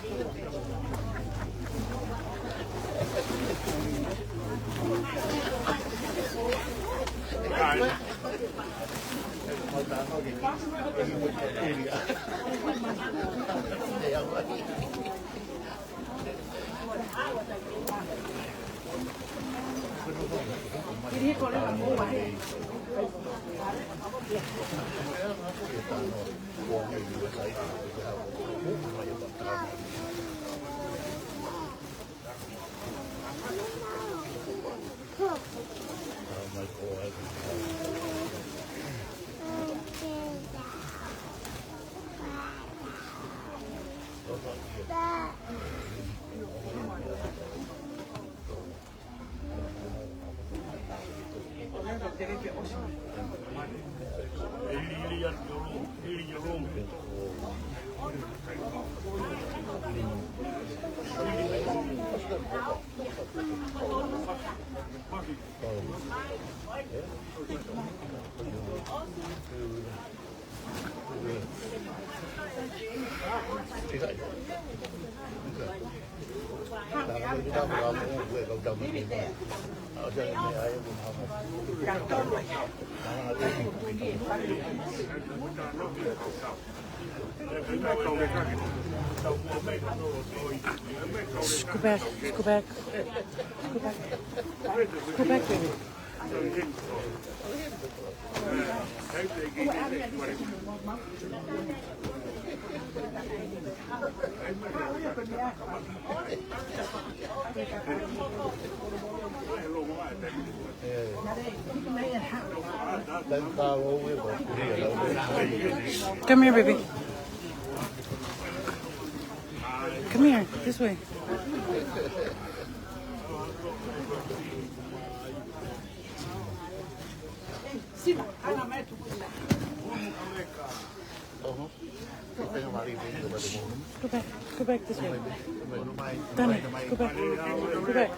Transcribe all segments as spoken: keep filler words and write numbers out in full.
Go back, go back, go back, go back, baby. Come here, baby. Come here, this way. Go back, go back this way. Done it. Go back, go back.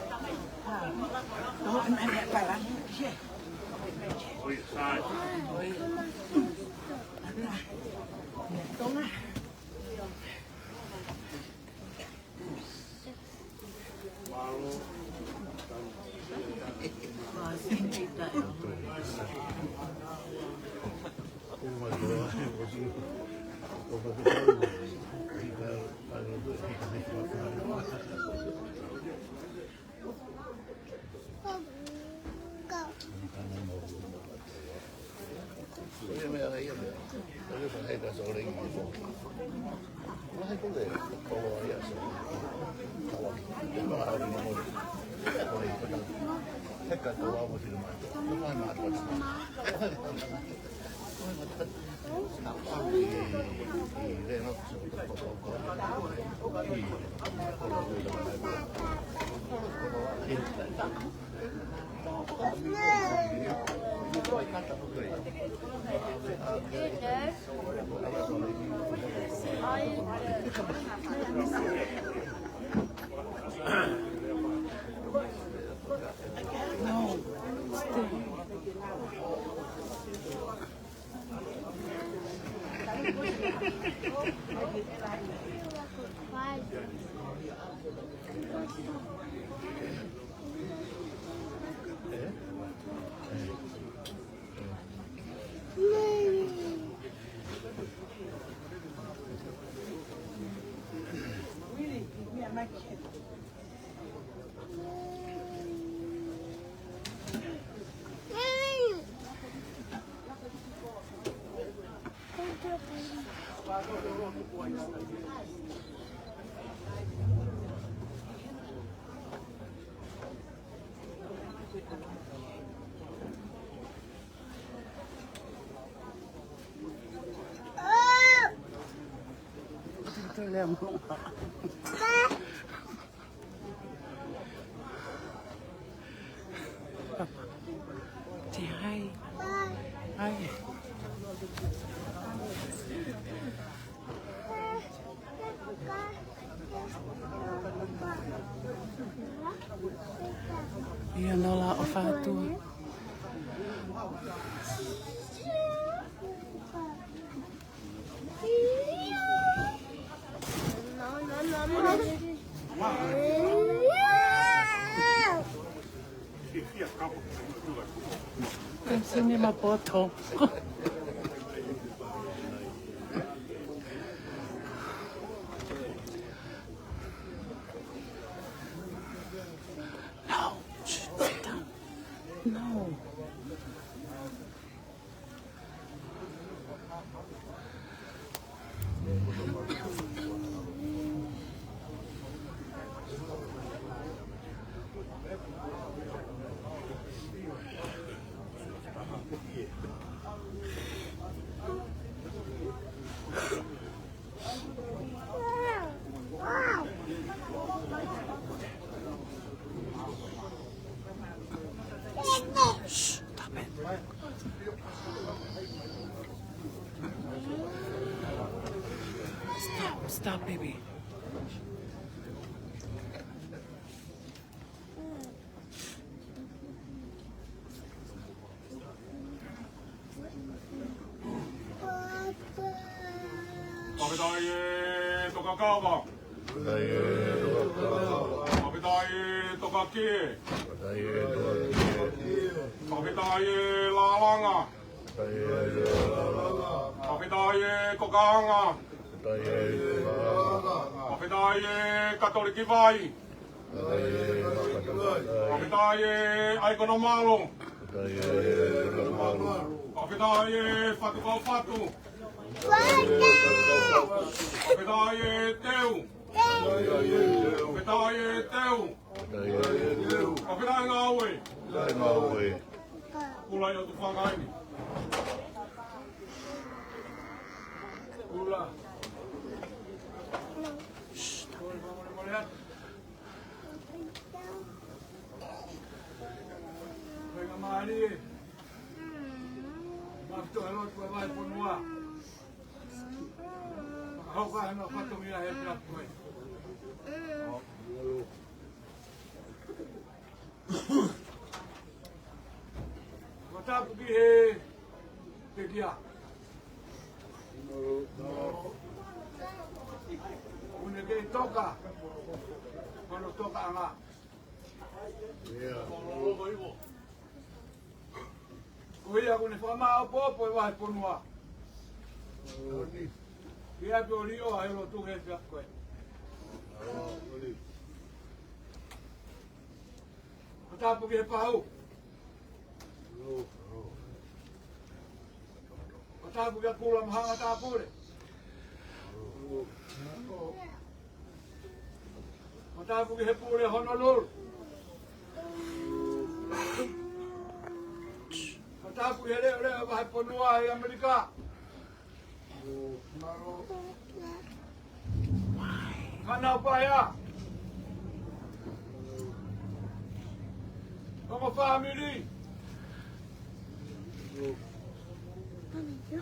Say hi. Hi. ʻIa, nau la o fatu. Sini mapoto. No. Shh, sit down. No. Stop, stop, baby. Fakafetaʻi e Tokakava. Fakafetaʻi e Tokakie. Fakafetaʻi e Lalanga. Fakafetaʻi e Tokaanga. Fakafetaʻi e Katoliki Vai. Fakafetaʻi e ʻAikonamalo. Fakafetaʻi e Fatukau Fatu. Fakafetaʻi e Teu. Fakafetaʻi e Teu. Fakafetaʻi Ngāue. Kula ʻi ʻOtu Fanga eni. Kula. Kula, kula, kula. Faingamālie. Mafito he lotu ʻa e Vahefonua. Fakahoko ʻa e fatongia he pea koe. Ko tapu ki he pekia. ʻOku ne kei toka. Ko hono tokaʻanga. Ko ia ʻoku ne fakamāʻopoʻopo e Vahefonua. Ke ʻapi ʻo liʻo ʻa e lotu he pea koe. Ko tapu ki he pahu. Ko tapu ki he kula mo Haʻanga Tāpule. Ko tapu ki he pule Honolulu. Ko tapu ki he leʻoleʻo ʻa e Vahefonua ʻi ʻAmelika. Fānau Paea. Ongo fāmili.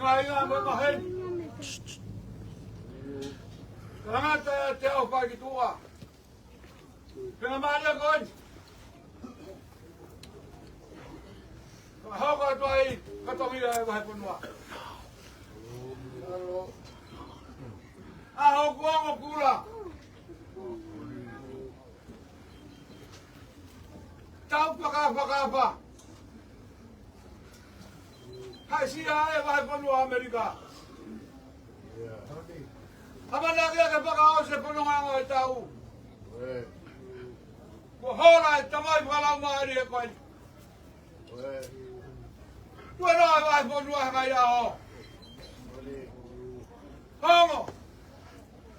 Kāinga mo e maheni. Tangata ʻe teʻeki fai ki tuʻa. Faingamālie ko eni. Ka hoko atu ai, ka toki ai Vahefonua. ʻA hoku ongo kula. Tau fakafakafa. Haʻisia e Vahefonua ʻAmelika. ʻAmanaki ke fakaʻosi e fononga ʻo e tau. Kuo hola e tamai fakalaumālie ko eni. Tuʻu noa e Vahefonua he ngaahi ʻaho. Ongo.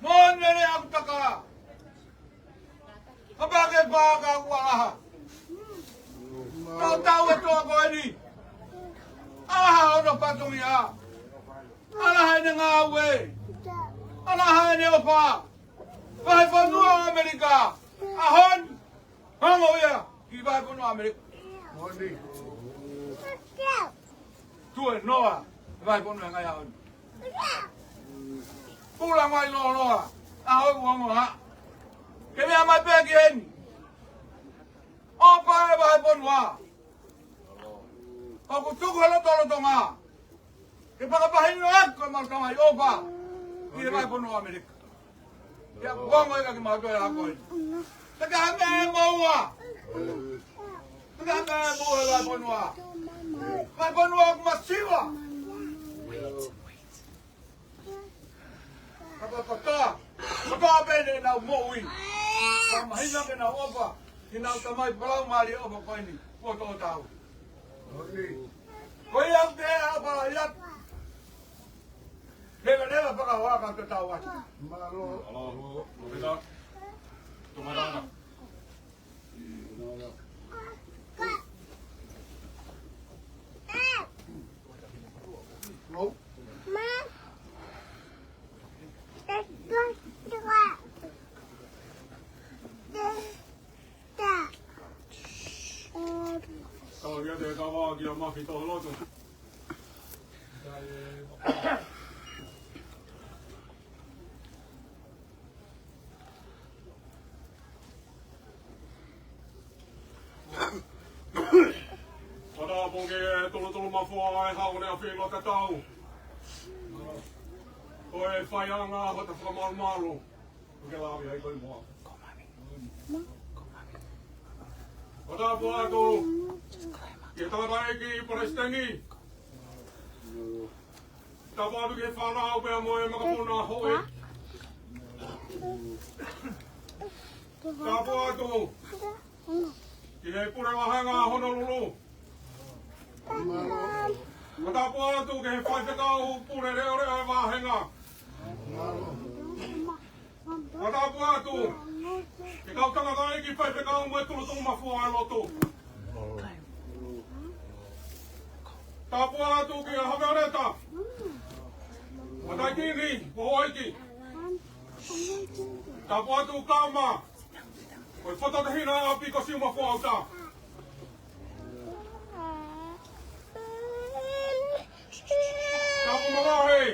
Mo ne ne aku taka. Kapau ke pā ka ua ʻaha. Tau tau e toa ko eni. ʻAha hono fatongia. ʻAha ʻene ngāue. ʻAha ʻene ʻofa. Vahefonua ʻAmelika. ʻAho ni. Ongo ia. Ki Vahefonua ʻAmelika. Tuʻu noa e Vahefonua he ngaahi ʻaho ni. Pula mai loloa. ʻAho ʻoku ongo ha. Ke meʻa mai pē ki heni. ʻOfa e Vahefonua. ʻOku tuku he lotolotonga. Ke fakapahino atu e mau tamai ʻofa. Ki he Vahefonua ʻAmelika. Ia kuonga ia kimautolu ʻa ko ē. Pea ka me moua. Pea ka me moua ʻa e fonua. Ka e fonua ʻoku masiva. Ka ko e kotoa, kotoa pē ʻenau moʻui. Ka mahino ke nau ʻofa ki heʻenau Tamai Fakalaumālie ʻofa ko eni kuo tō tau. Ko ia pē ʻa e ʻofa ia. Leveleva fakahoa ka te tau atu. Mālō. Mālō. Tō matana. Kau ia te kava kia Mafi tō loto. Pata ponge tolotolo mafua e hau ne afi lo tatau. Ko e faiʻanga hota fakamalumalu. Ke lavi ai ko e moa. Pata pua atu. Ke tangata eki palesiteni. Tapu atu ki he fānau pea mo e makapuna hoʻi. Tapu atu ki he pule vāhenga Honolulu. Tapu atu ki he faifekau pule leʻoleʻo e vāhenga. Tapu atu ki he kau tangataʻeiki faifekau mo e tolotolo mafua e lotu. Tapu atu kia Haveoleta, Mataikini, mo Hoiki. Tapu atu Kama, ko e fototahina ʻapi ko Siumafuauta. Tapu mamahi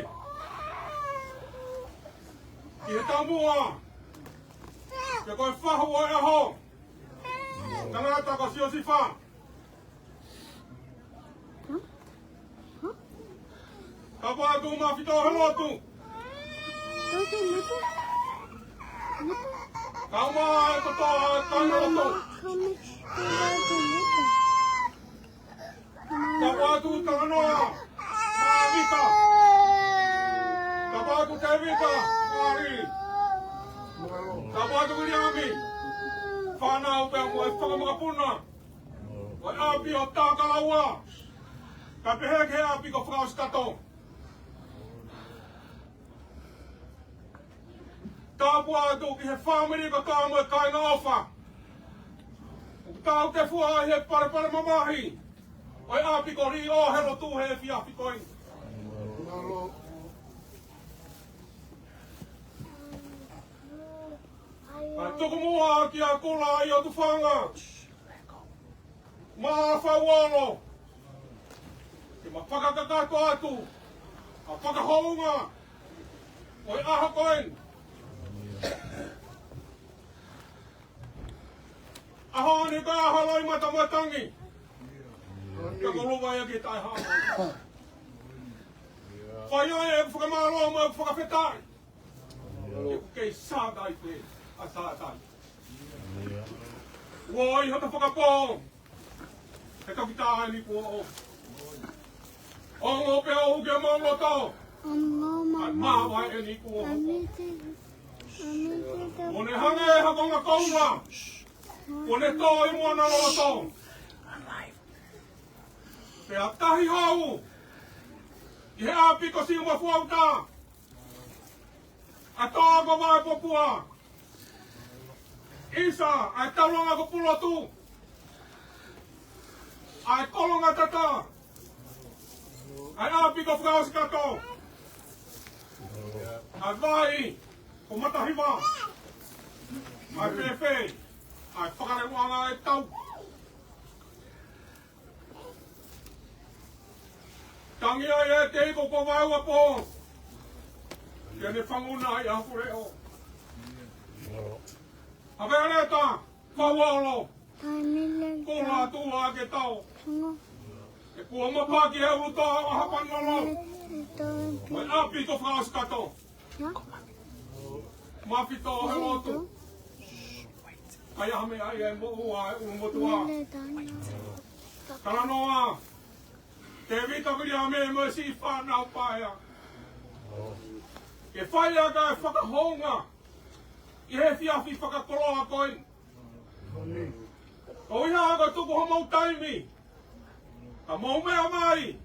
ki he taumuʻa, ke ko e fahu ʻo e ʻaho, tangata ko Siosifa. Tapu atu Mafi tō he lotu. Kau mai kotoa ʻa e lotu. Tapu atu Talanoa Mavita. Tapu atu Tevita Mari. Tapu atu Viliami. Fānau pea mo e fanga makapuna ʻo e ʻapi ʻo Takalaua, kae pehē ki he ʻapi ko Fakaʻosikato. Tapu atu ki he fāmili kotoa mo e kāinga ʻofa ʻoku tautefua ʻi he palepale mamahi ʻo e ʻapi ko Liʻo he lotu he efiafi ko eni. Kae tuku muʻa kia Kula ʻi ʻOtufanga mo Fauolo, ke ma fakakakato atu ʻa e fakahounga ʻo e ʻaho ko eni. ʻAho ni ko e ʻaho Loʻimata mo e Tangi. Ka ko luva ia ki taʻehaʻa. Fai ai ʻeku fakamālō mo ʻeku fakafetaʻi. ʻOku kei sātai pē ʻa Sātai. ʻOi, hota fakapō he kapitāni kuo ʻosi. ʻOngo pē ʻoku ke mau loto. ʻAi, māvae eni kuo ʻosi. Kuo ne hangē ha konga koula. Kuo ne tō ʻi muʻa ʻo loto. Pea tahi hou ʻi he ʻapi ko Siumafuauta. ʻA e toa ko Vaepopua. ʻIsa, ʻa e taulanga ko Pulotu. ʻA e Kolongatata. ʻA e ʻapi ko Fakaʻosikato. ʻA e vai ko Matahiva. ʻA e fēfē, ʻa e Fakaleuʻanga ʻo e Tau. Tangi ai e teiko ko Vaeua pō. Ke ne fanguna ai ʻa Kuleʻo. ʻA Vealeta, Fauolo. Ko la tua ke tau. Ke kuo mapaki he ʻulutoa ʻo Hapanolo. Ko e ʻapi ko Fakaʻosikato. Mafito he lotu. ʻAi ha meʻa ʻi he moʻua ʻa e ʻulumotuʻa. Talanoa. Tēvita Viliame mo e siʻi fānau paea. Ke fai ʻaki e fakahounga ʻi he efiafi fakakoloa ko eni. Ko ia ko e tuku homou taimi. Ka mou meʻa mai.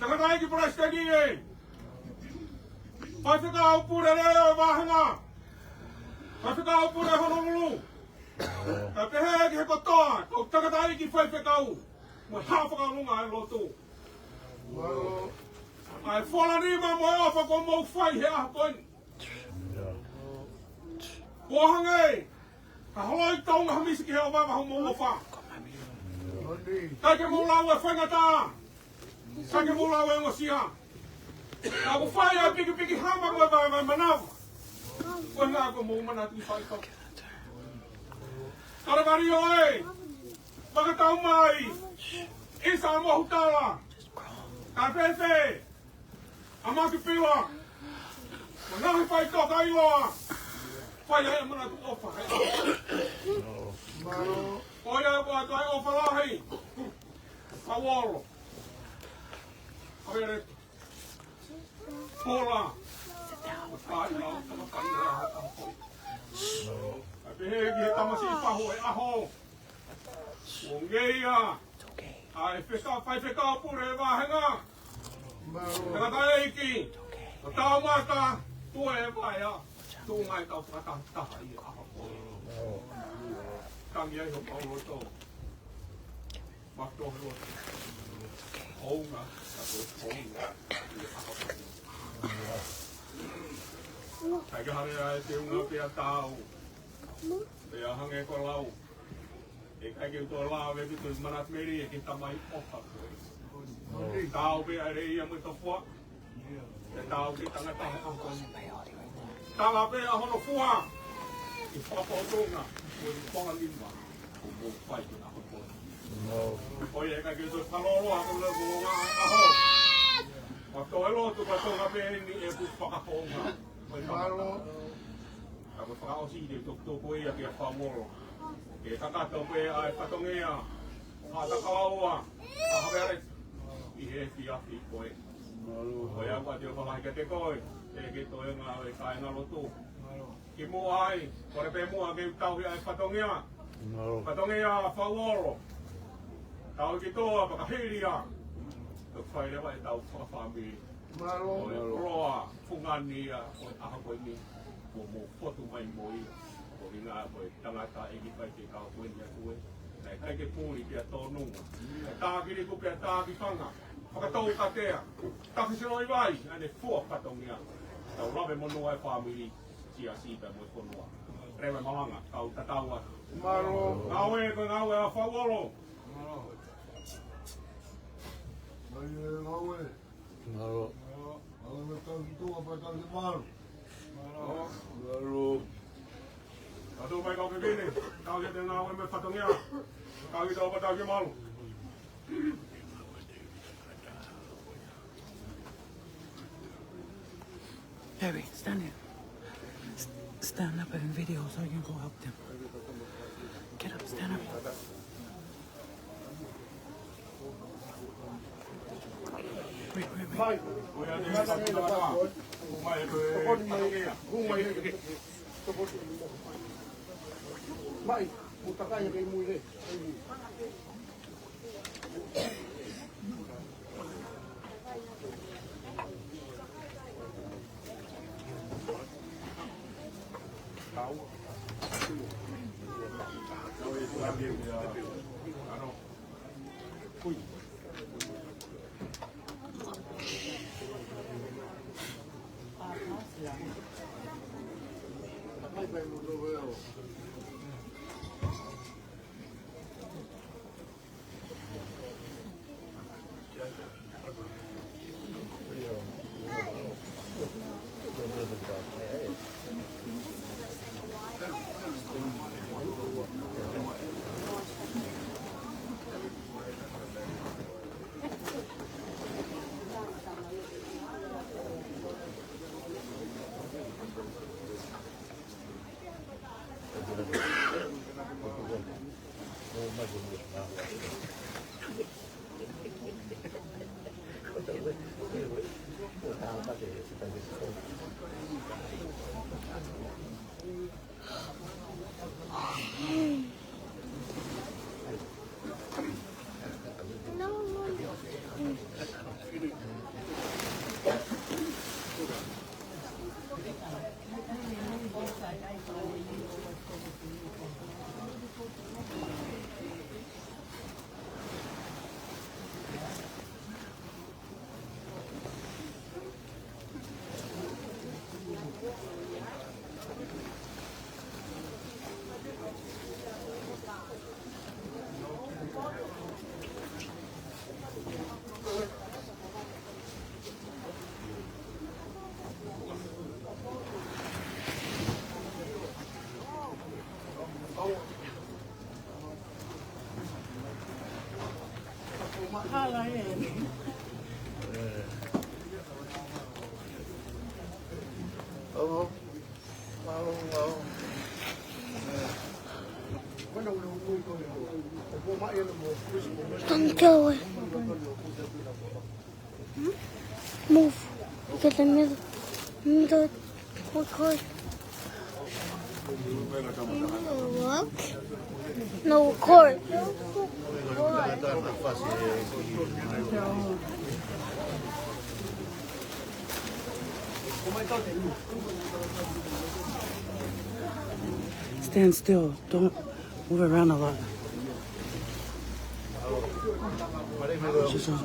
Tangataʻeiki Palesiteni ē. Faifekau Pule Leo ʻo e Vāhenga. Faifekau Pule Honolulu. Ka pehē ki he kotoa, ko e tangataʻeiki faifekau. Mo e haʻa fakaʻolunga ʻa e lotu. ʻA e fola nima mo e ʻofa kuo mou fai he ʻaho ko eni. Kuo hangē ha holoi Tonga ha misi ki he ʻova homou ʻofa. ʻIkai ke mou lau e faingataʻa. ʻIkai ke mou lau e ongosia. Ka ʻoku fai ʻa e pikipiki hama mo e vaevae manava. Ko e ngaahi ko mou manatu ki fai tau. Kalavalio ē. Fakatau mai. ʻIsa mo Hutala. Ka fēfē. ʻA Makipila. Mo e ngaahi faitoka ʻiloa. Fai ai ʻa e manatu ʻofa. Ko ia ko e ʻofa lahi. Fauolo. Ko ia le. Pola. Ko e fai lau, ko e fai lau. ʻA pehē ki he tamasiʻi pahu e ʻaho. ʻO ngeia. ʻA e feka, faifekau Pule Vāhenga. Tangataʻeiki. ʻO tau mata, tuʻu e vaea. Tuʻu mai tau fakataha ʻi he ʻaho ko ē. Tangi ai homau loto. Mafito he lotu. Hounga, ka ko e hounga. ʻI he ʻaho ko ē. ʻIkai ke hare ai te unga pea tau. Pea hangē ko e lau. ʻIkai ke u toe lave ki he manatu melie ki he tamai ʻofa ko ē. Tau pē ʻa e lea ia mo e tofua. Ke tau ki he tangata he ʻaho ko eni. Tala pē ʻa hono fua. ʻI he fakapotonga. Ko e fanga lima. Ko mou fai ki he ʻaho ko eni. Ko ia ʻikai ke u toe fakalōloa ko e lea ko e ngaahi ʻaho. Mafito he lotu ka tonga pē eni ʻeku fakapotonga. Ko e tangata. Ka ko e fakaʻosi te u tokotoko ia kia Fauolo. Ke kakato pē ʻa e fatongia. Fakatakaua. Fakaveale. ʻI he efiafi ko ē. Ko ia ʻoku ʻoatu e ʻofa lahi kiate koe. Ke ke toe ngāue kāinga lotu. Kimuʻa ai. Kole pē muʻa ke u tauhi ʻa e fatongia. Fatongia Fauolo. Tauhi ki toa pea ka hili ia. Ke fai leva ʻetau fakafāmili. Mālō. Ko e koloa fungani ia ʻo e ʻaho ko eni. Mo mou fotu mai mo ia. Ko e ʻuhinga ko e tangataʻeiki faifekau ko eni ʻa e ʻOtua. Naʻe ʻikai ke puli pea tōnunga. Naʻe tākiliku pea tākifanga. Fakatou katea. Taki sino i vai. ʻAne fua fatongia. Tau lave monū ʻa e fāmili. Siasi pea mo e fonua. Leva e malanga. Kau tatau atu. Mālō. Ngāue ko e ngāue ʻa Fauolo. Mālō. Mai e ngāue. Mālō. Mālō. Mālō, tau ki tuʻa pea tau ki malu. Mālō. Mālō. Tau mai kau fefine, tau ki te ngāue mo e fatongia. Tau ki tuʻa pea tau ki malu. Harry, stand here. S-, stand up and video so you can go help them. Get up, stand up. Wait, wait, wait. Mai, mutakai ke mui le. Don't go away. Move. Get the middle. Middle. Record. Walk. No, record. Stand still. Don't move around a lot. Just, um,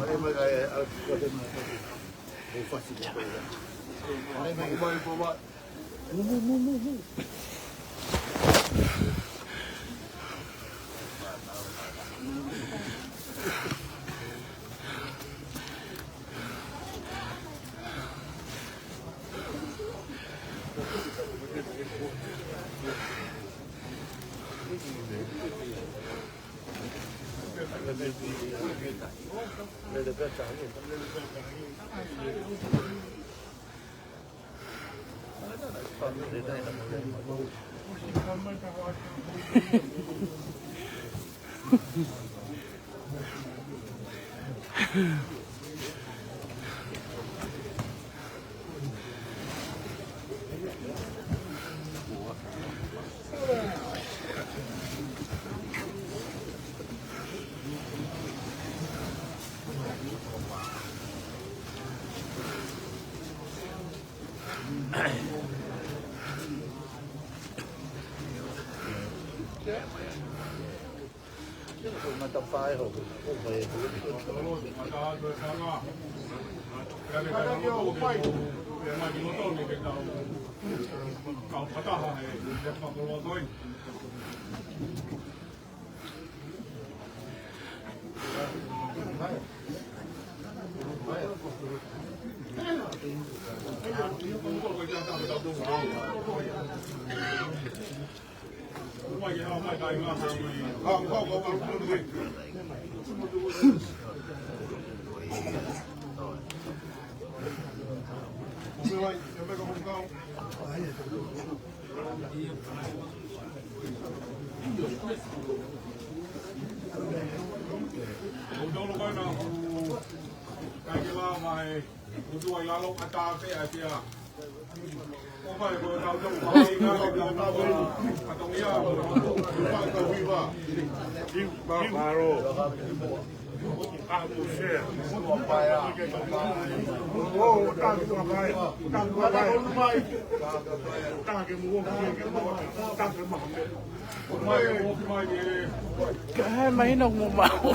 Ka he mahino mo maʻu.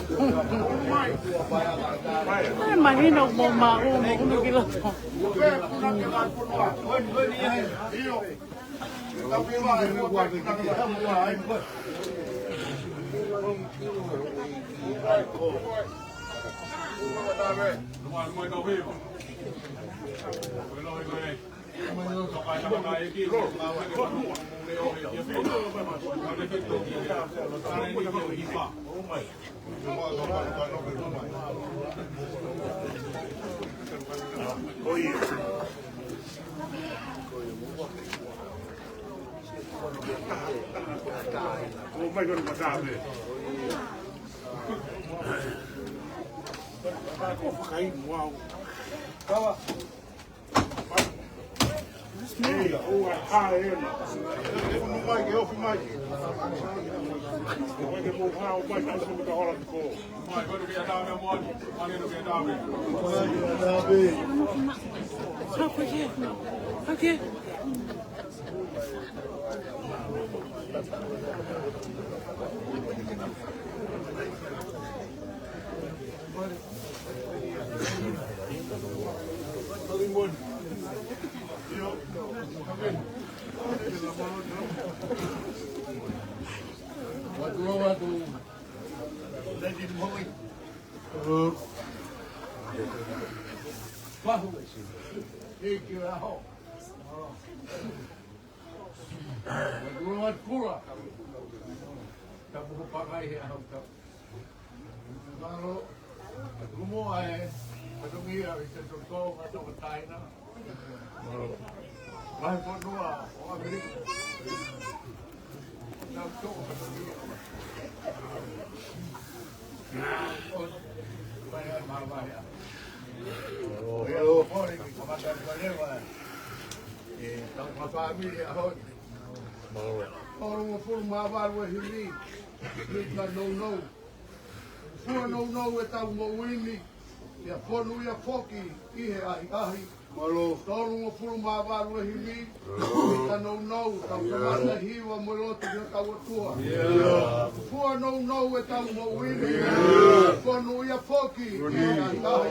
He mahino mo maʻu, mo unu ki loto. ʻO mai koe ma tāpe. Ko fakainu au. Kava. Ia, ʻoua, ʻa ena. Unu mai ke ofi mai. Ko ke mou hao mai, taisi mo ka hola ko. Mai, ko ke ata me mo. Mai, ko ke ata me. Okay. Okay. Pahu. Thank you, Aho. Ua kula. Tapu ko pakai he ʻaho tapu. Mālō. Kumo ai. Katongia i te toko, katonga taina. Mālō. Vahe fonua ʻo ʻAmelika. Tau toko katongia. Vai ai mā vai a. Mālō. Ia, ʻo pori ki kamata paleva. E, tau ka fāmili a hoi. Mālō. Tolungofulu mā valu e himi. Mita nounou. Fua nounou e tau moʻui ni. Ia fonu ia foki ʻi he ʻahiʻahi. Mālō. Tolungofulu mā valu e himi. Mita nounou. Tau kamata hiva mo lotu ki hotau ʻOtua. Ia. Fua nounou e tau moʻui ni. Ia. Fonu ia foki ʻi he ʻahiʻahi.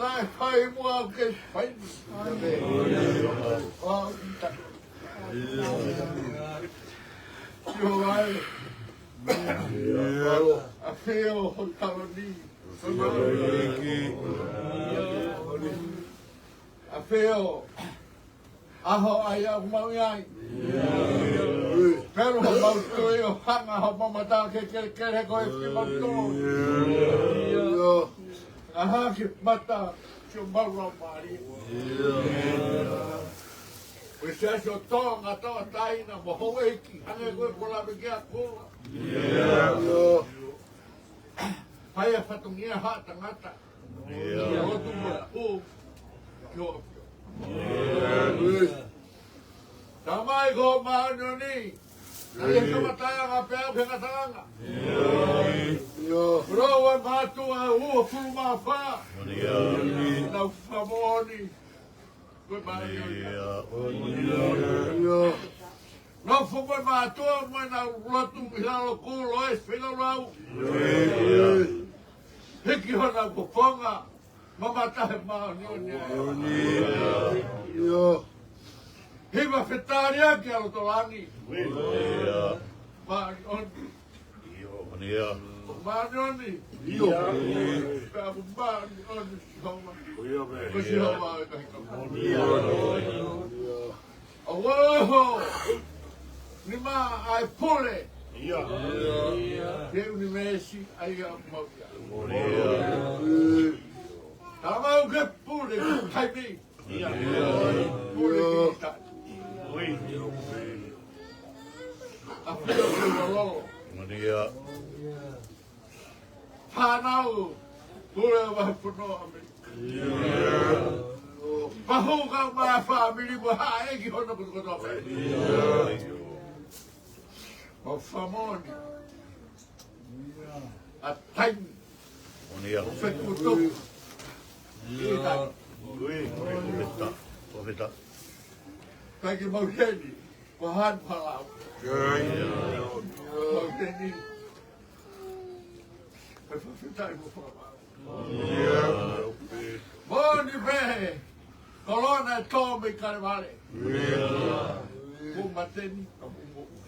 Naʻe fai muʻa ke fai. ʻA, ʻio, ʻio. ʻAfio ho taloni. ʻAfio. ʻAho ʻa ia ʻoku mau ʻi ai. Pelu homau tui ʻo hanga homau mata ke kelekele ko e ki mau tō. ʻAhaki mata ki homau laumālie. Ko e Siasi ʻo Tonga Tauʻatāina mo houʻeiki, hangē ko e kuo lave ki ai ʻa Kula. Fai ʻa e fatongia ha tangata. ʻIo. Lotu mo pū ki ho ʻAfio. ʻIo. Tamai ko e māʻoniʻoni. ʻIo. ʻAi e kamataʻanga pea ʻoku ke ngataʻanga. ʻIo. Rau e mātuʻa ʻe uofulu mā fā. ʻIo. Nau fakamoʻoni. Ko e māʻoniʻoni. ʻIo. Nofo mo e mātuʻa mo ʻenau lotu ʻi lalo kulo e feilaulau. Hiki honau fofonga, mamata he māʻoniʻoni. Hiva fetaliaki ʻa loto langi. Māʻoniʻoni. ʻIo, ʻio. Māʻoniʻoni. ʻIo. Pea ʻoku māʻoniʻoni Sihova. ʻIo, pē. Ko Sihova e kahi kau. ʻIo. ʻIo. ʻOku ʻoho ni mā ʻa e pule. ʻIo. Ke ʻunivēsi ʻa ia ʻoku mau ʻi ai. ʻIo. Tau mau ke pule, taimi. ʻIo. Pule ki ta. ʻIo. ʻAfio ki lalo. ʻIo. Fānau, pule ʻo e vahefonua ʻAmelika. ʻIo. Pea hū ka ma fāmili mo haʻa ʻeiki hono kotokotoa pē. ʻIo. Mau fakamoʻoni. ʻA taimi. ʻIo. ʻO fekuto. ʻIo. ʻIo. Pōfeta. Pōfeta. Kae ke mau heni. Ko hanu halau. ʻIo. Mau heni. Pea fakafetaʻi mo fakamālō. ʻIo. Moʻoni pē, kolona ʻe tō mei Kalevale. ʻIo. Kuo mate ni, ka kuo moʻui.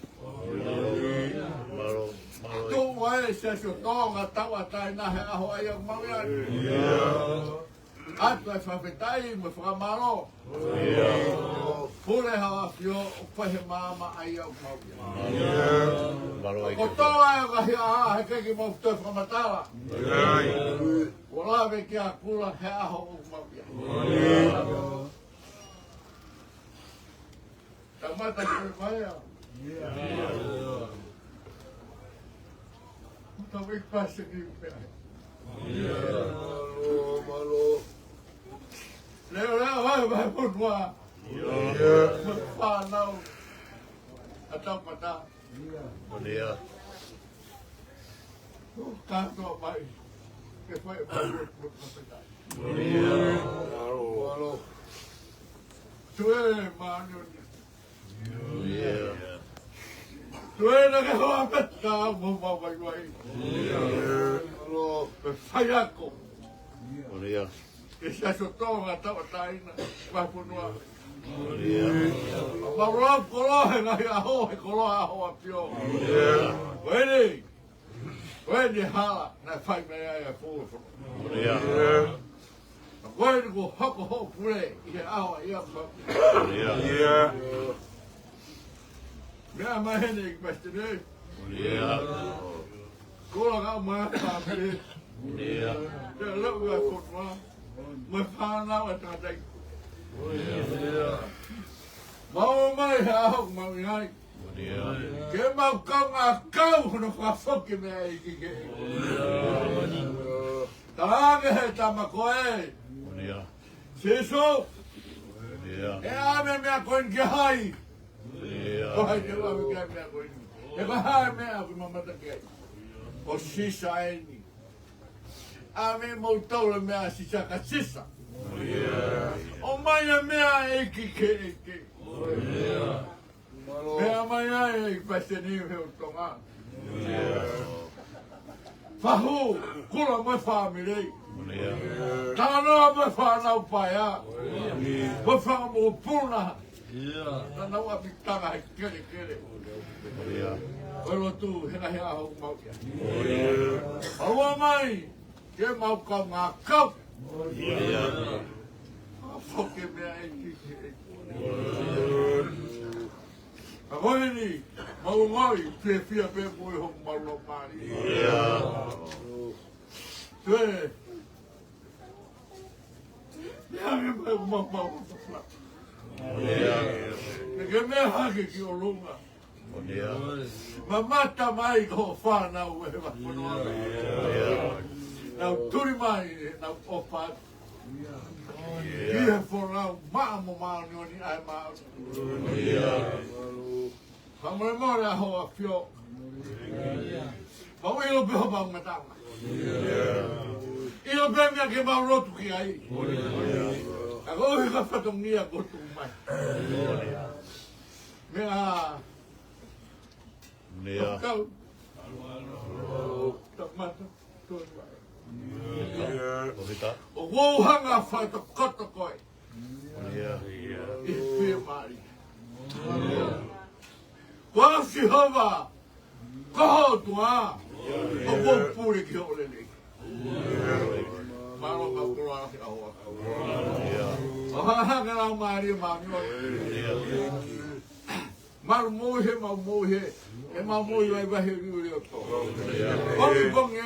Mālō, mālō. Tuʻu ʻa e Siasi ʻo Tonga Tauʻatāina he ʻaho ʻa ia ʻoku mau ʻi ai. ʻIo. ʻOatu e fakafetaʻi mo e fakamālō. ʻIo. Pule Haʻa ʻAfio ʻoku fai he maama ʻa ia ʻoku mau ʻi ai. ʻIo. Mālō ʻEiki. Kotoa e ngaahi ʻaho he ʻikai ke mau toe fakamatala. ʻIo. Kuo lave ki ai ʻa Kula he ʻaho ʻoku mau ʻi ai. ʻIo. Tangata ko e maea. ʻIo. Tau ʻEiki Palesiteni pē ai. ʻIo. Mālō, mālō. Leʻo, leʻo, vai, vai, fonua. ʻIo. Fānau. ʻA Tauʻatāina. ʻIo. Kātoa mai. Ke fai, fai, fai, fai, fai. ʻIo. Mālō, mālō. Tuʻu e māʻoniʻoni. ʻIo. Tuʻu e na ke hoa peta mo mavaivai. ʻIo. Mālō. Pea faiako. ʻIo. Ke Siasi ʻo Tonga Tauʻatāina, vahefonua. ʻIo. Mau lau koloa he ngaahi ʻaho, he koloa ʻa Haʻa ʻAfio. ʻIo. Ko eni. Ko eni hala, naʻe fai mei ai e folofola. ʻIo. Ko eni kuo hoko hoʻo pule, ʻi he ʻaho ʻa ia ʻoku mau. ʻIo. Meʻa mai heni ʻEiki Palesiteni. ʻIo. Kula ka mai ʻa e fāmili. ʻIo. Pea lau ʻa e fonua. Mo e fānau ʻa e tangataʻeiki. ʻIo. Mau mai he ʻaho ʻoku mau ʻi ai. ʻIo. Ke mau kaungā kau hono fakafoki meʻa ʻEiki ke. ʻIo. Talaange he tama ko ē. ʻIo. Sīsū. ʻIo. ʻE ʻave meʻa ko eni kia hai? ʻIo. Ko hai te u ʻave ki ai meʻa ko eni? ʻE ko hai meʻa ʻoku mamata ki ai? Ko Sisa eni. ʻAve moutolu e meʻa ʻa Sisa kia Sisa. ʻIo. ʻOmai e meʻa ʻEiki kia ʻEiki. ʻIo. Meʻa mai ai ʻEiki Palesiteni he ʻo Tonga. ʻIo. Fahu, Kula mo e fāmili. Talanoa mo e fānau paea. Mo e fanga mokopuna. Naʻa nau ʻapitanga he kelekele. ʻO e lotu he ngaahi ʻaho mau ia. ʻOua mai ke mau kaungā kau. ʻA foke meʻa e ki he. Ka ko eni, mau ngoi, fiefia pē mo e homau laumālie. Toe, meʻa ke mau, mau, mau, mau. Ke ke meʻa hake ki ʻolunga. Mamata mai ki hoʻo fānau ʻi he vahefonua. Nau tuli mai, nau ʻofa. Ki he folau maʻa mo māʻoniʻoni ʻa e maau. Fakamolemole ʻa hoʻo ʻAfio. Mau ʻilo pē homau ngataʻanga. ʻIlo pē meʻa ke mau lotu ki ai. Ka koeʻuhi ko e fatongia kuo tuku mai. Meʻa kau. Tamata. ʻOku ou hanga ʻo fakatokoto koe. ʻI he fiemālie. Ko au Sihova, ko ho ʻOtua, ʻoku ou pule ki hoʻo lelei. Mālō ka pula ake ʻa hoa. ʻO hangehangē lau mālie māmio. Malu moʻui he, malu moʻui he, he malu moʻui vaivai he liu leo tō. Pongipongi ē,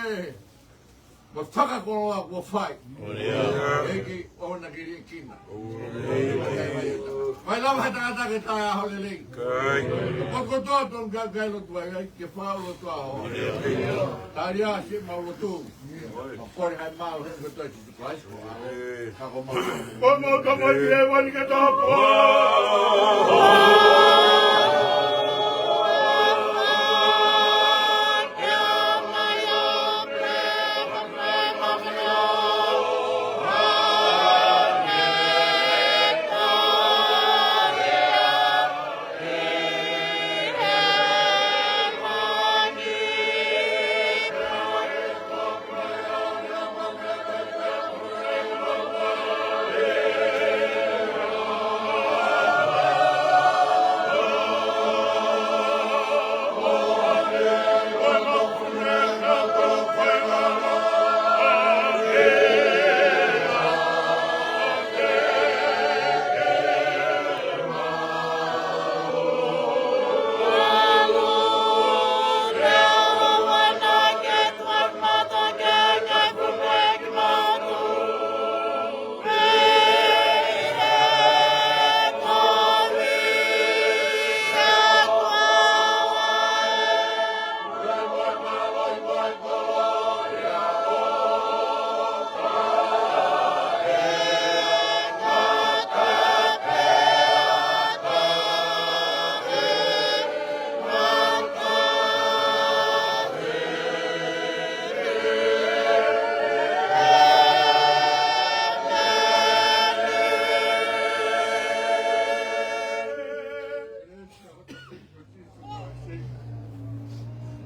mo fakakoloa kuo fai. ʻEiki ʻoua naʻa ke liʻekina. Mai lava he tangata ke taʻeʻaho lelei. Ko kotoa tonu ka kai lotu ai, ai, ke fau lotu ʻa hoa. Tali ā siʻemau lotu. Mo kole hai mau he kotoa Sīsū Kalaisi ko ʻAlo. Ka ko mau. Ko mau ka mai e wani ke tapu.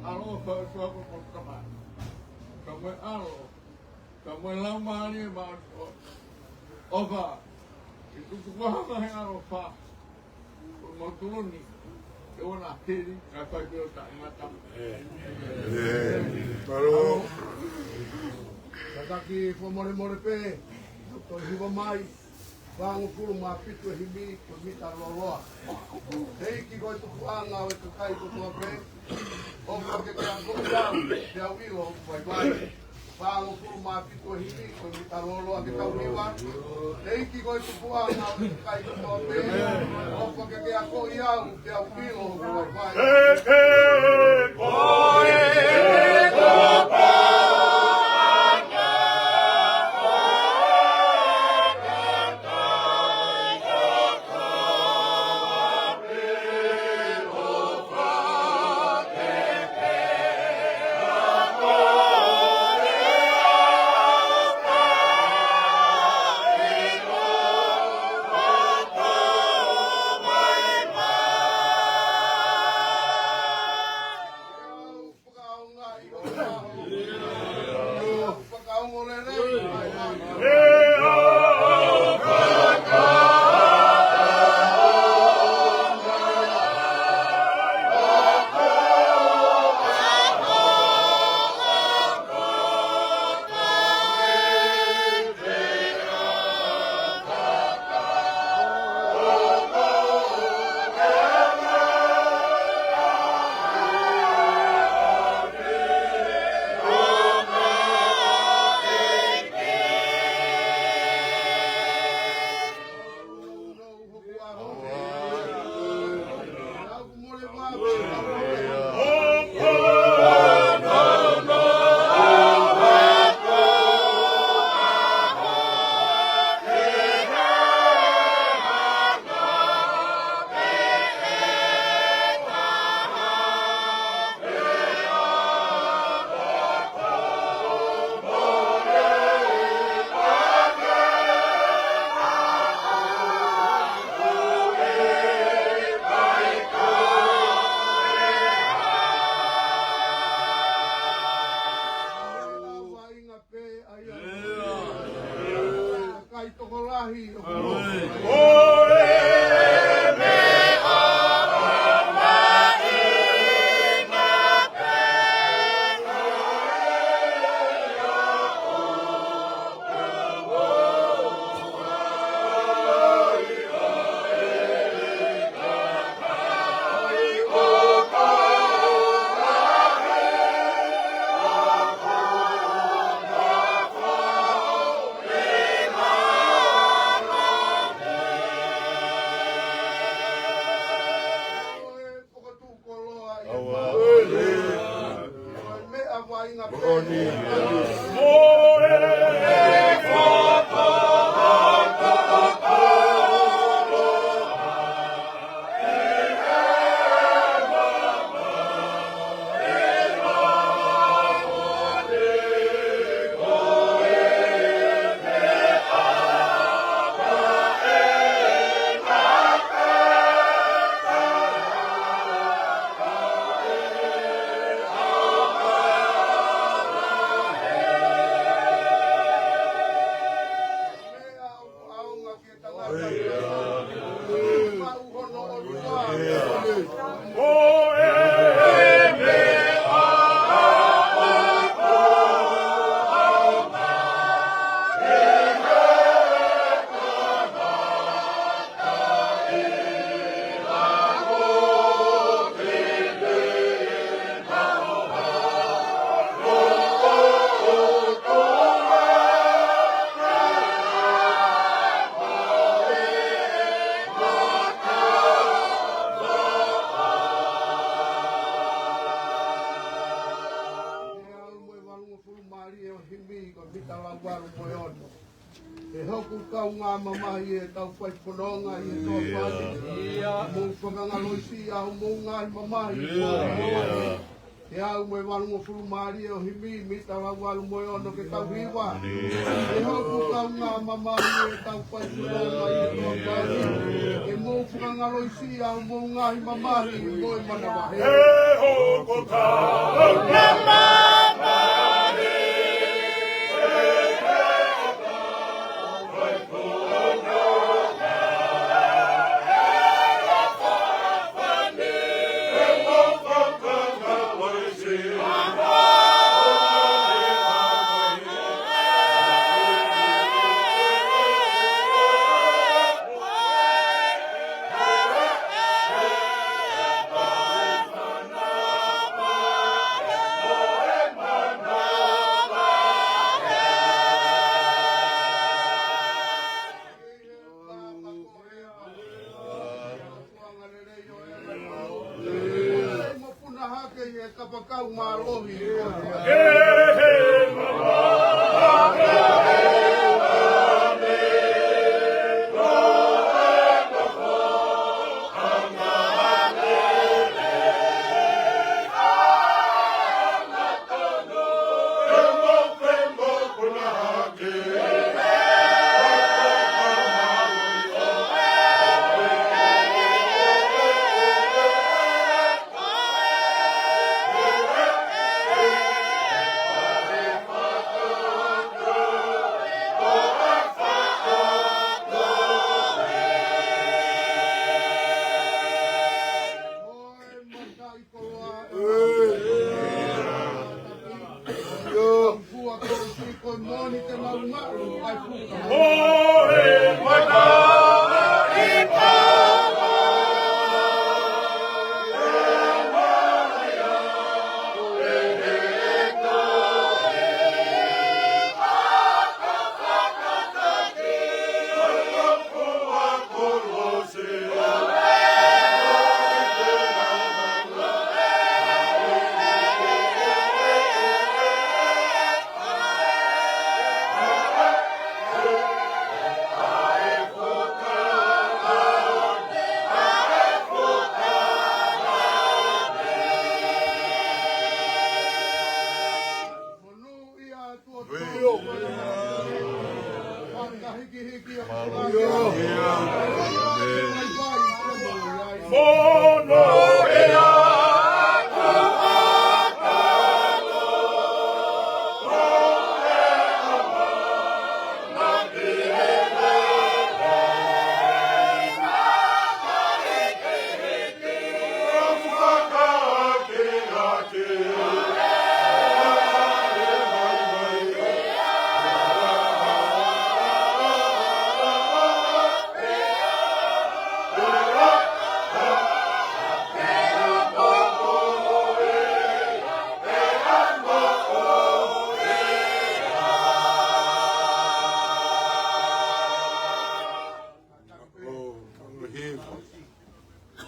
ʻAlo, fau, fau, fau, fau, fau. Ka mo e ʻAlo, ka mo e Laumālie Māʻoniʻoni. ʻOfa, ke tuku hanga he ʻaloʻofa. Ko e mau tuluni, ke ʻoua naʻa hili, kae fai pē ʻo taʻengata. Mālō. Kātaki fakamolemole pē, toe hiva mai. Fāngofulu mā fitu e himi, ko e mita lōloa. ʻEiki ko e tupuʻanga ʻo e kakai kotoa pē. ʻOfa ke ke akoʻi au, ke u ʻilo ʻoku vaivai. Fāngofulu mā fitu e himi, ko e mita lōloa ke tau hiva. ʻEiki ko e tupuʻanga ʻo e kakai kotoa pē. ʻOfa ke ke akoʻi au, ke u ʻilo ʻoku vaivai. He ʻaho mo e valungofulu mālie ʻo e himi ko e mita lauvalu mo e ono. He ʻoku kaungā mamahi ʻetau fai fononga ʻi he toa pani. Mou fakangaloʻi siʻi ʻa homou ngaahi mamahi. He ʻaho mo e valungofulu mālie ʻo e himi, mita lauvalu mo e ono ke tau hiva. He ʻoku kaungā mamahi ʻetau fai fononga ʻi he toa pani. Mou fakangaloʻi siʻi ʻa homou ngaahi mamahi mo e manavahē. He ʻoku kaungā mamahi. Punahake ʻi he kapakau mālohi. Ia,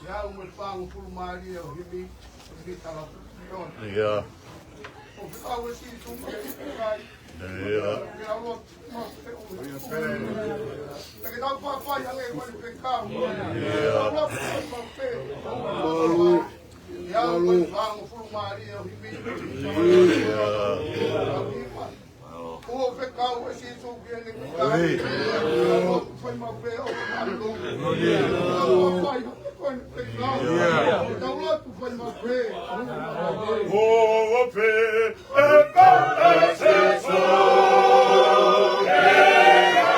ʻaho mo e fāngofulu mālie ʻo e himi, himi tala. Ia. Kuo fekau ʻe Sīsū ki heʻene kakai. Tau lotu fai maʻu pē ʻo mālō. Tau fai ko ʻene fekau. Tau lotu fai maʻu pē. Kuo fekau ʻe Sīsū ki heʻene kakai.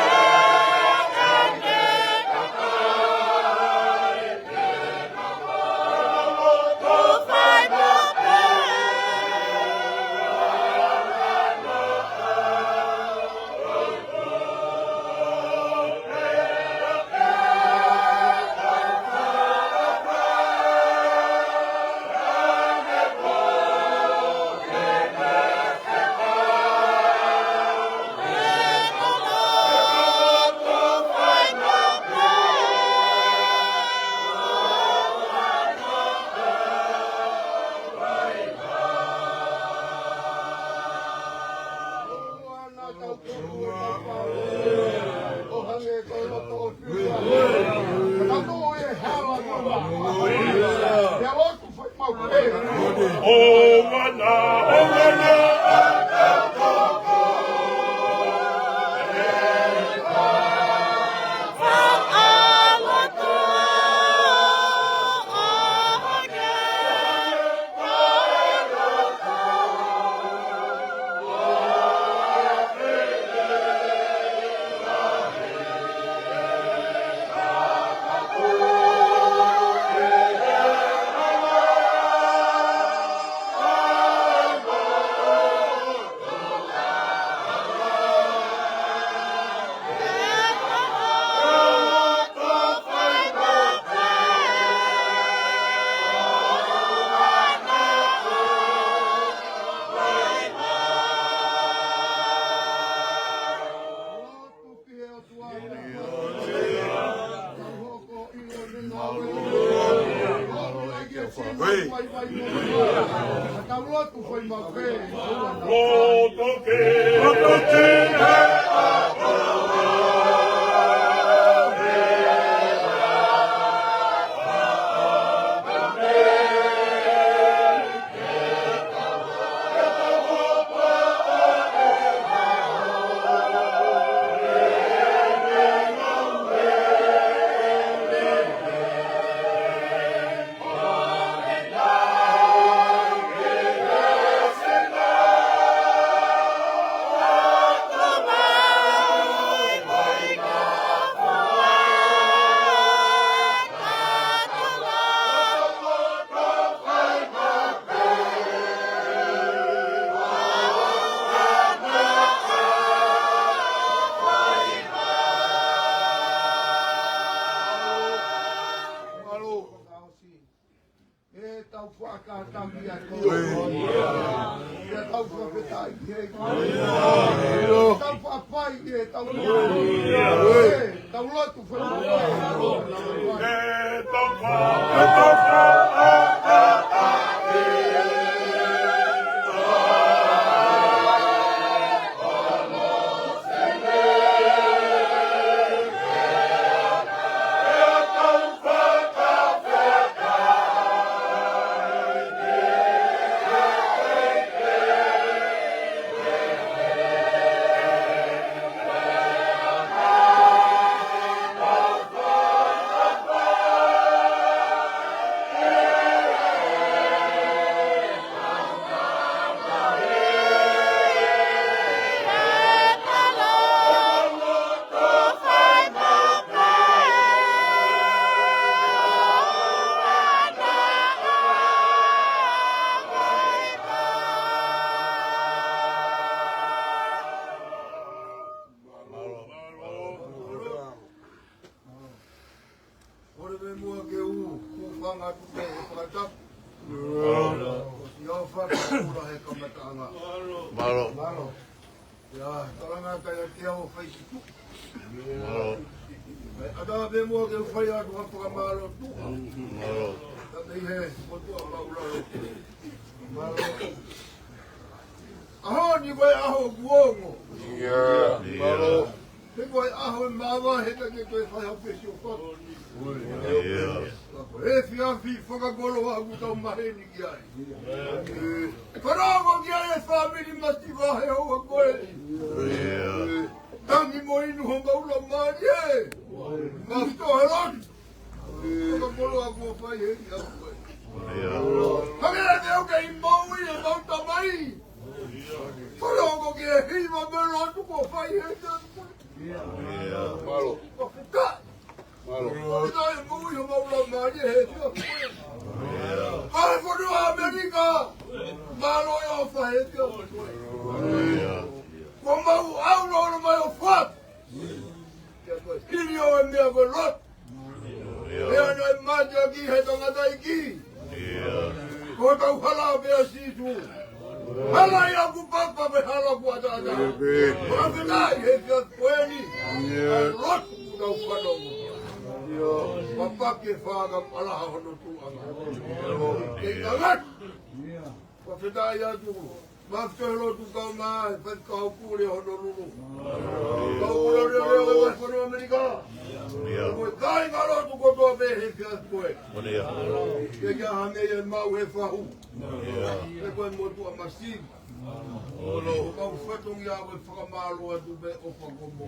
Mālō. ʻE tau fakatauange atu. ʻE tau fakafetaʻi ki he ʻEiki. ʻE tau fakaʻapaʻapa, ʻe tau lotu. ʻE tau lotu fai. ʻE tau fakafetaʻi. Kole pē muʻa ke u, u fanga atu pē he fakatapu. Mālō. ʻOsi ʻofa ke kula he kamataʻanga. Mālō. Mālō. ʻIa, tolanga kai a te au fai siku. Mālō. ʻAtā pē muʻa ke u fai atu ha fakamālō tuʻa. Mālō. Ka mei he motuʻa māʻulalo. Mālō. ʻAho ni ko e ʻaho kuo ongo. Mālō. He ko e ʻaho ʻe mavahe ka ke toe fai ha pesi ʻo fatu. Ka ko e efiafi fakakoloa ʻoku tau maheni ki ai. ʻE, fanongo ki ai e fāmili masiva he ʻaho ko eni. Tangi mo inu homau laumālie. Mafito he lotu. Fakakoloa kuo fai heni ʻa koe. Hangē pē ʻoku kei moʻui ʻemau tamai. Fanongo ki he hiva mo e lotu kuo fai heni ʻa koe. Mālō. Fakafetaʻi. Mālō. Fakafetaʻi moʻui homau laumālie he efiafi ko eni. Ka he fonua ʻAmelika. Mālō e ʻofa he efiafi ko eni. Kuo mau ʻalu ʻo ʻomai ʻo fatu. Hili ʻo e meʻa ko e lotu. Meʻa naʻe mateaki he tangataʻeiki. Ko e kau hala pē ʻa Sīsū. Hala ia ʻoku papa pe hala ʻoku ʻataʻatā. Fakafetaʻi he efiafi ko eni. ʻA e lotu kuo tau fanongo. Papa ke faka palaha hono tuʻunga. Ke ngangatu. Fakafetaʻi atu. Mafito he lotu kaungā, e faifekau pule Honolulu. Kau pule leoleo ʻo e fonua ʻAmelika. Mo e kāingalotu kotoa pē he efiafi ko eni. Ke ke ʻaha mei ai ʻemau he fahu. He ko e motuʻa masiva. Kau fatongia ʻoku fakamālō atu pē ʻofa ko mo.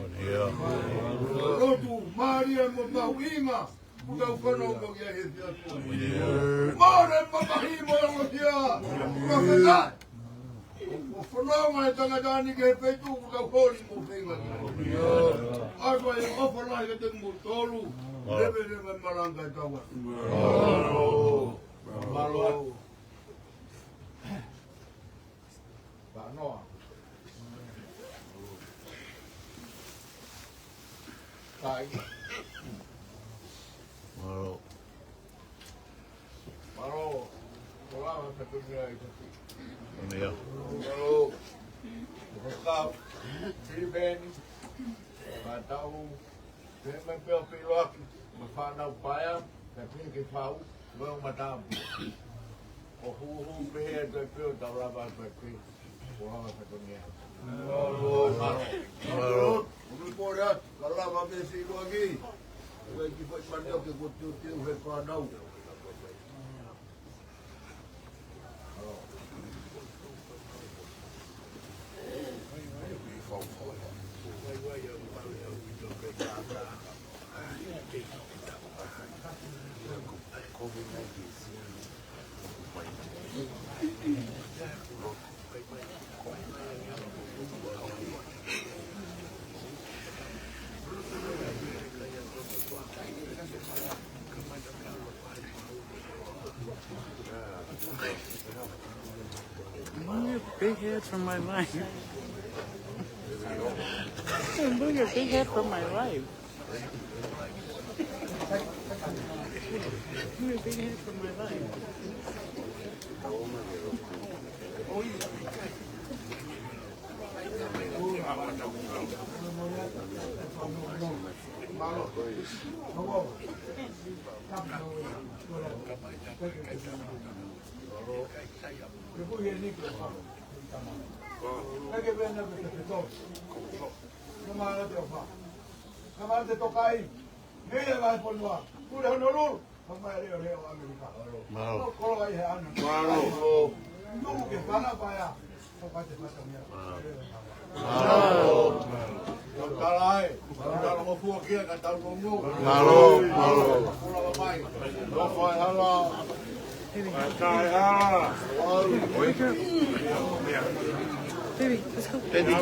Lotu mālie mo mahuʻinga. Kuo tau fanongo ki ai he efiafi. Mālō e mamahi mo e ongosia. Fakafetaʻi. ʻO fanongo e tangata ni ki he feituʻu kuo tau holi mo feinga ki ai. ʻOatu e ʻofa lahi kiate kimoutolu. Leveleva e malanga ʻetau ʻaho. Mālō. Panoa. Kai. Mālō. Mālō. Mālō, ka tunia i tati. Mālō. Mālō. Mālō. Filipeni. Mātau. Pea mai pē ʻo pē ʻiloaki, mo e fānau paea, ka pē ke fau, mo e matāpule. ʻO huhu pehē atu ai pē ʻo tau lava atu ai pē, ʻo lava atu ai pē. Mālō. Mālō. Umi pole atu, ka lava pē siʻi ʻiloaki. Ue ki fai mani ake ko tiu tiu he fānau. I'm gonna get a big head for my life. I'm gonna get a big head for my life. I'm gonna get a big head for my life. Mālō. Mālō. Mālō. Mālō. Mālō. Mālō. Mālō. Mālō. Baby, let's go. Let's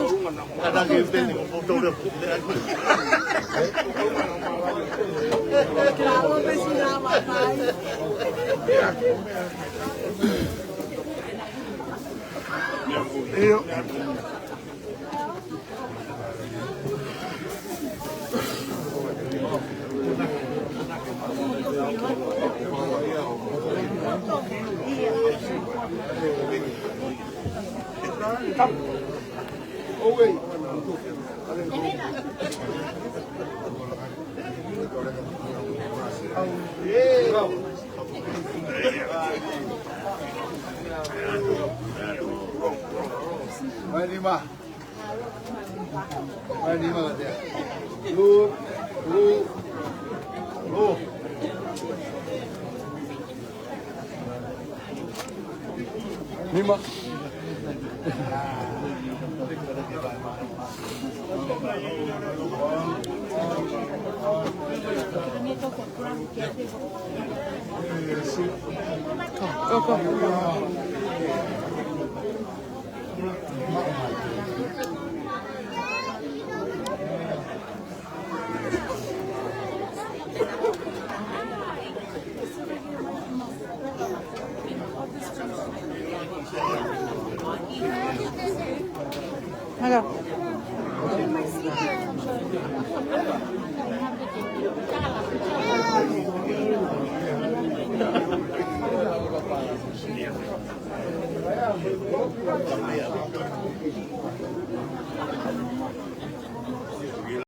go. Nima. Mai nima katea. Lu, lu, lu. Nima. Hello.